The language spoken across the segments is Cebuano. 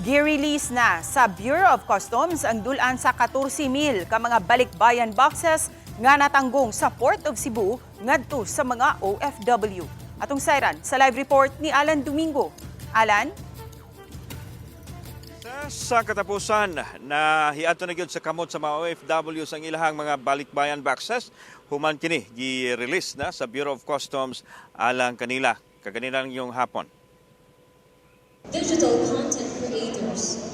Gi-release na sa Bureau of Customs ang dulan sa 14,000 ka mga balikbayan boxes nga natanggong sa Port of Cebu ngadto sa mga OFW. Atong sayran sa live report ni Alan Domingo. Alan? Sa katapusan na hiadto na gyud sa kamot sa mga OFWs ang ilahang mga balikbayan boxes, human kini gi-release na sa Bureau of Customs alang kanila kaganina yung hapon. Digital content creators.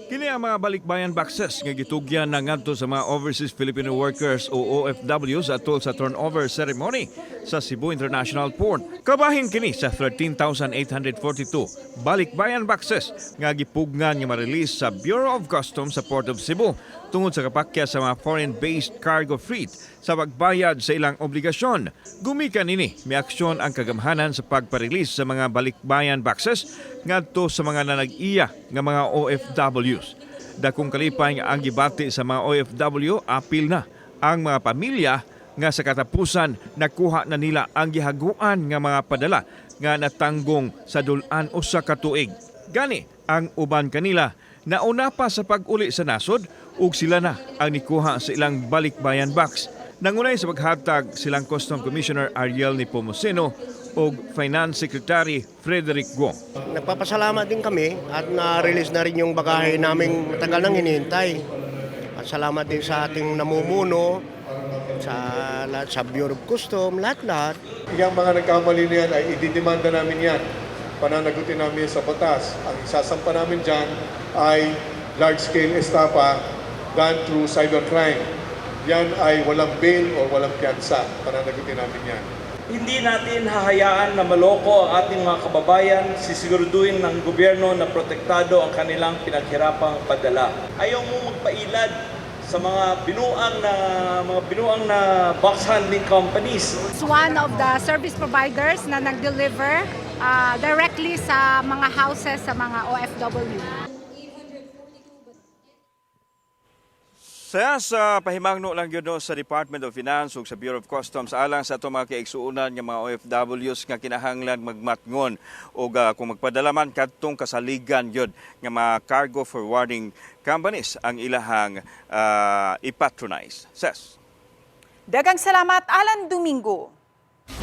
Kini ang mga balikbayan boxes nga gitugyan na ngadto sa mga overseas Filipino workers o OFWs atol sa turnover ceremony sa Cebu International Port. Kabahin kini sa 13,842 balikbayan boxes nga gipugngan nga ma-release sa Bureau of Customs sa Port of Cebu tungod sa kapakya sa mga foreign-based cargo freight sa pagbayad sa ilang obligasyon. Gumikan ini, miaksyon ang kagamhanan sa pagpa-release sa mga balikbayan boxes ngadto sa mga nanag-iya nga mga OFWs. Dakong kalipay nga ang gibati sa mga OFW, apil na ang mga pamilya nga sa katapusan nakuha na nila ang gihaguan nga mga padala nga natanggong sa dulan usa ka tuig. Gani ang uban kanila nauna pa sa pag-uli sa nasod ug sila na ang nikuha sa ilang balikbayan box. Nangunay sa paghatag silang Custom Commissioner Ariel Nepomuceno ug Finance Secretary Frederick Go. Nagpapasalamat din kami at na-release na rin yung bagahe naming matagal nang hinihintay. At salamat din sa ating namumuno, sa, lahat, sa Bureau of Custom, lahat-lahat. Yung mga nagkamali na yan ay ididemanda namin yan. Pananagutin namin yan sa batas. Ang isasampa namin dyan ay large-scale estafa done through cybercrime. Yan ay walang bail or walang piyansa. Pananagutin namin yan. Hindi natin hahayaan na maloko ang ating mga kababayan, sisiguraduhin ng gobyerno na protektado ang kanilang pinaghirapang padala. Ayaw mo magpailad sa mga binuang na box handling companies. It's one of the service providers na nag-deliver directly sa mga houses sa mga OFW. Sa pahimangno lang gyud no sa Department of Finance ug sa Bureau of Customs alang sa atong mga kaigsuonan nga mga OFWs nga kinahanglan magmatngon ug kung magpadala man, kadtong kasaligan gyud nga mga cargo forwarding companies ang ilahang i-patronize. Ses. Daghang salamat, Alan Domingo.